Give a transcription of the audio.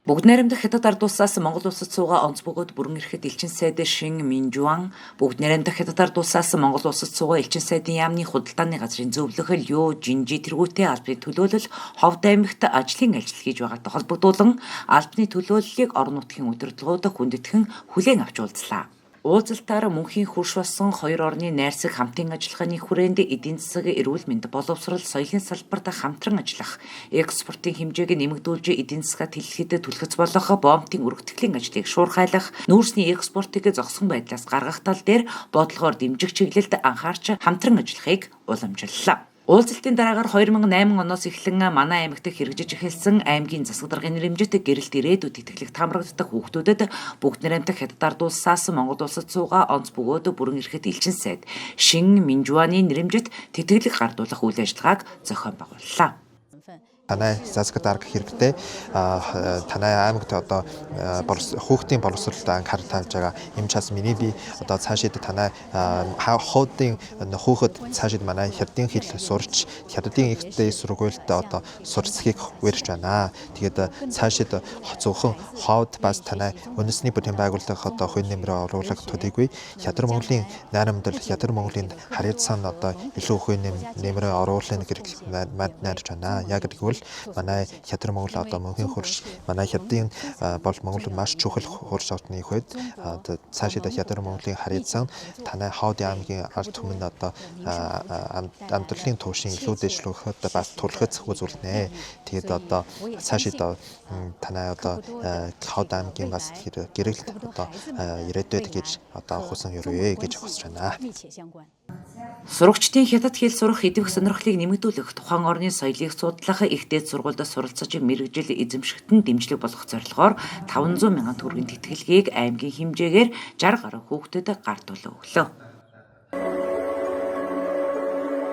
Бүгд найрамдах Хятад ард улсаас Монгол улсад суугаа онц бөгөөд бүрэн эрхт элчин сайд Шин Минжуан, бүгд найрамдах Хятад ард улсаас Монгол улсад суугаа элчин сайдын яамны худалдааны газрын зөвлөх Лю Жинжи тэргүүтээ албаны төлөөлөл Ховд аймагт ажлын ажилт хийж байгаатай холбогдуулан албаны төлөөллийг орон нутгийн удирдлагууд хүндэтгэн хүлээн авч уулзлаа. Уулзалтаар мөнхийн хөрш болсон хоёр орны найрсаг хамтын ажиллагааны хүрээнд эдийн засаг, эрүүл мэнд, боловсрол, соёлын салбарт хамтран ажиллах, экспортын хэмжээг нэмэгдүүлж эдийн засгаа тэлэхэд түлхэц болох боомтын өргөтгөлийн ажлыг шуурхайлах, нүүрсний экспортыг зогссон байдлаас гаргах тал дээр бодлогоор дэмжих чиглэлд анхаарч хамтран ажиллахыг уламжлалаа. Уулзалтын дараагаар 2008 оноос эхлэн манай аймагт хэрэгжиж эхэлсэн аймгийн засаг даргын нэрэмжит гэрэлт ирээдүйд тэтгэлэг хамрагдах хүүхдүүдэд бүгд найрамдах Хятад ард улсаас Монгол улсад суугаа онц бөгөөд бүрэн эрхт элчин сайд Шин Минжуаны нэрэмжит тэтгэлэг гардуулах үйл ажиллагааг зохион байгууллаа. Танай засаг дарга хэрэгтэй танай аймагт одоо хүүхдийн боловсролд анхаарал тавьж байгаа юм чаас миний би одоо цаашид танай хуудын хүүхэд цаашид манай хятадын хэл сурч хятадын ихтэй сургуульд одоо сурцхийг уурж байна. Тэгээд цаашид зөвхөн ховд бас танай үндэсний бүтээн байгууллага одоо хууль нэмрээ оруулах төдийгүй Хятад Монголын найрамдал Хятад Монголын харилцаанд одоо илүү хууль нэмрээ оруулах гэж найрж байна. Яг гэвэл манай Хятад Монгол одоо мөнхийн хурш манай Хятадын бол Монгол маш чухал хурш ордны үед одоо цаашид Хятад Монголын харилцаа танай Ховд аймгийн ард түмэнд одоо амьдралын түвшин илүү дэвшлэхэд бас турлахад үзүүлнэ. Тэгээд одоо цаашид танай одоо Ховд аймгийн бас гэрэлт одоо ирээдүйд гэж одоо хүсэн өрөө гэж хүсэж байна. Сурагчдын хятад хэл сурах идэвх сонирхлыг нэмэгдүүлэх, тухайн орны соёлыг судлах, их дээд сургуульд суралцаж мэргэжил эзэмшихэд нь дэмжлэг болох зорилгоор 500 мянган төгрөгийн тэтгэлгийг аймгийн хэмжээгээр 60 гаруй хүүхдэд гардуулан өглөө.